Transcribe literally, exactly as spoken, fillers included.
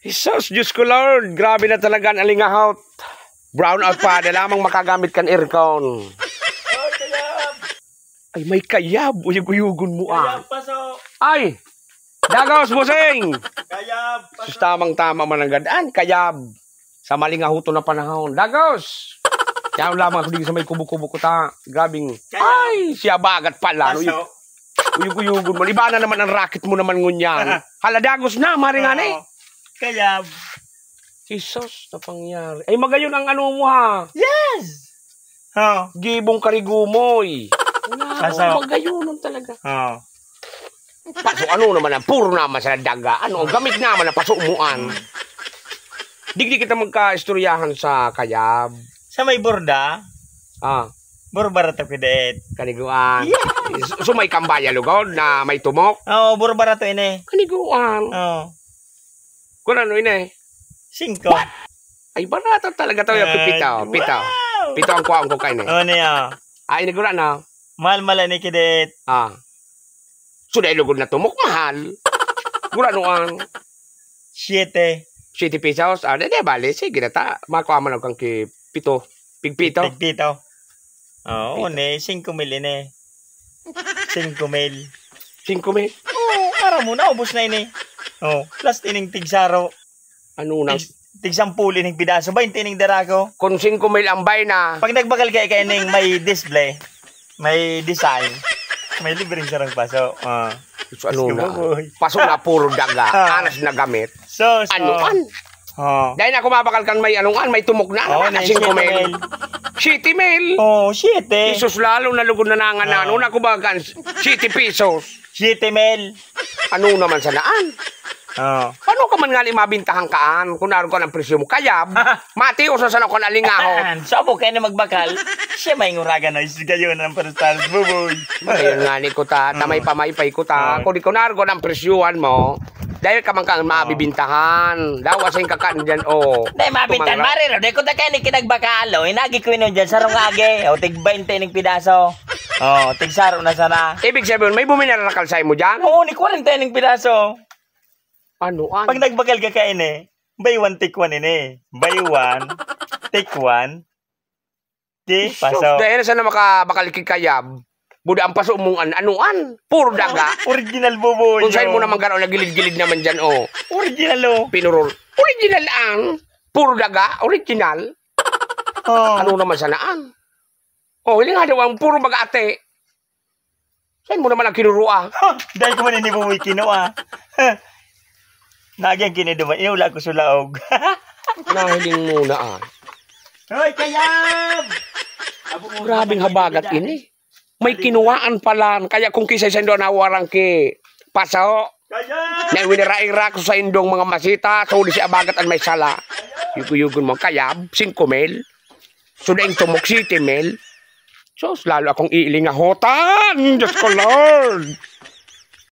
Jesus, Diyos ko, Lord. Grabe na talaga an alingahot. Brown out pa, na lamang makagamit kan aircon. Ay, may kayab. Uyog-uyogon mo, ah. Kayab, paso. Ay! Dagos, busing! Kayab, paso. Sus, tamang-tama man ang gadaan. Kayab. Sa malingahoton na panahon. Dagos! Yan lamang ako dito sa may kubo-kubo ko, ta. Grabing, Kayab. Ay, siya bagat pala. Paso. Uyog-uyogon mo. Iba na naman ang racket mo naman ngunyan. Hala, dagos na, maring ani. Oo. Kayab. Jesus, na pangyari. Ay, magayon ang ano mo, ha? Yes! Oh. Gibong karigumoy. Wala, Asa? Magayonon talaga. Oh. Paso, ano naman ang puro naman sa daga? Ano, ang gamit naman ang paso umuan. Digdi kita magkaistoryahan sa kayab. Sa may borda? Ah. Burbara to, Kidet. Kaniguan. Yeah. Su-, sumay kambaya lugod na may tumok? Oo, burbara to ini. Kaniguan. Oo. Kung ano ini? Singko. Ay, barato talaga to, yung Ay, pito. Pito. Wow! Pito ang kuhaan ko kayo, eh. Oh, niya. Ay, nagura na. Mahal-mahal ni Kidet. Ah. So, dahil lugod na tumok, mahal. Gura noan. Siete. Siete pesos? Ah, di, di, bali. Sige na ta. Makuha man ako kang ki-, pito. Pigpito. Pigpito. Oo, Pito. Ne, singko mil ini. Singko mil. Singko mil? Oo, para mo, naubos na ini. Oh, plus ining tigsaro. Ano na? Tig-, tig-sampul ining pidaso, baynte ining dara ko. Kung singko mil ang bay na. Pag nagbakal kayo, kayo ning may display, may design, may libreng sarang paso. Ah. So, ano Diyos ko, na? Boy. Paso na puro daga, Ah. aras na gamit. So, so. Ano an? Oh. Dahil ako mabakal kan may anong an, may tumok na, Oo, ano na, na, singko mil. singko mil. Siyete mil. Oh, siyete. Jesus, lalo na lugod na nanganan. Oo. Ano na, kumbaga, siyete pesos. Siyete mil. Ano naman sanaan? Oo. Paano ka man nga ni mabintahan kaan? Kung naroon ka ng presyo mo, kayab, matios na sana ko ng alingahon. Sabo kayo na magbakal. Siya may nguragan na, is gayon ang parustahan, buboy. Ayun nga ni kuta, tamay Oo. pamaypay kuta. Oo. Kung di ko naroon ng presyuhan mo, dahil ka man kang Oo. mabibintahan. Dawa sa yung kakaan dyan, oh. Dahil mabintahan, Tumangra. Mariro, dahil ko da kayo ni kinagbakalo, inagi ko yun dyan, sarong agi. O, tig baynte ning pidaso. O, tig saro na sana. Ibig sabihin, may buminarakal sa'yo mo dyan? Oo, ni kwarenta ning pidaso. Ano, ano? Pag nagbakal ka kain eh, buy one, take one ini. Buy one, take one. Di, Sus, paso. Dahil sa na makabakal ki kayab, buda ang paso mong an-, ano an, puro daga. Original, boboy, Kung saan mo oh. naman gano'n, nagilid-gilid naman dyan, oh. Original, oh. Pinurol. Original an, puro daga, original. Oh. Ano naman sanaan? Oh, hindi nga daw ang puro mag-ate. Saan mo naman ang kinurua? Dahil ko man ini, boboy, kinuha. Nagyan kiniduman, inula ko sa laog. Nahiling muna, ah. Hoy, kayab! Abo mo, Grabing mabait habagat ka ini. May kinuhaan pala. Kaya kung kisay sa indo nawarang ki paso. Kayab! Na winiraira ko sa indong mga masita, so di si abagat an may sala. Yugo-yugon mo, kayab, singko mil. So, daing tumok, siyete mil. Sus, lalo akong iilingahotan. Diyos ko, Lord.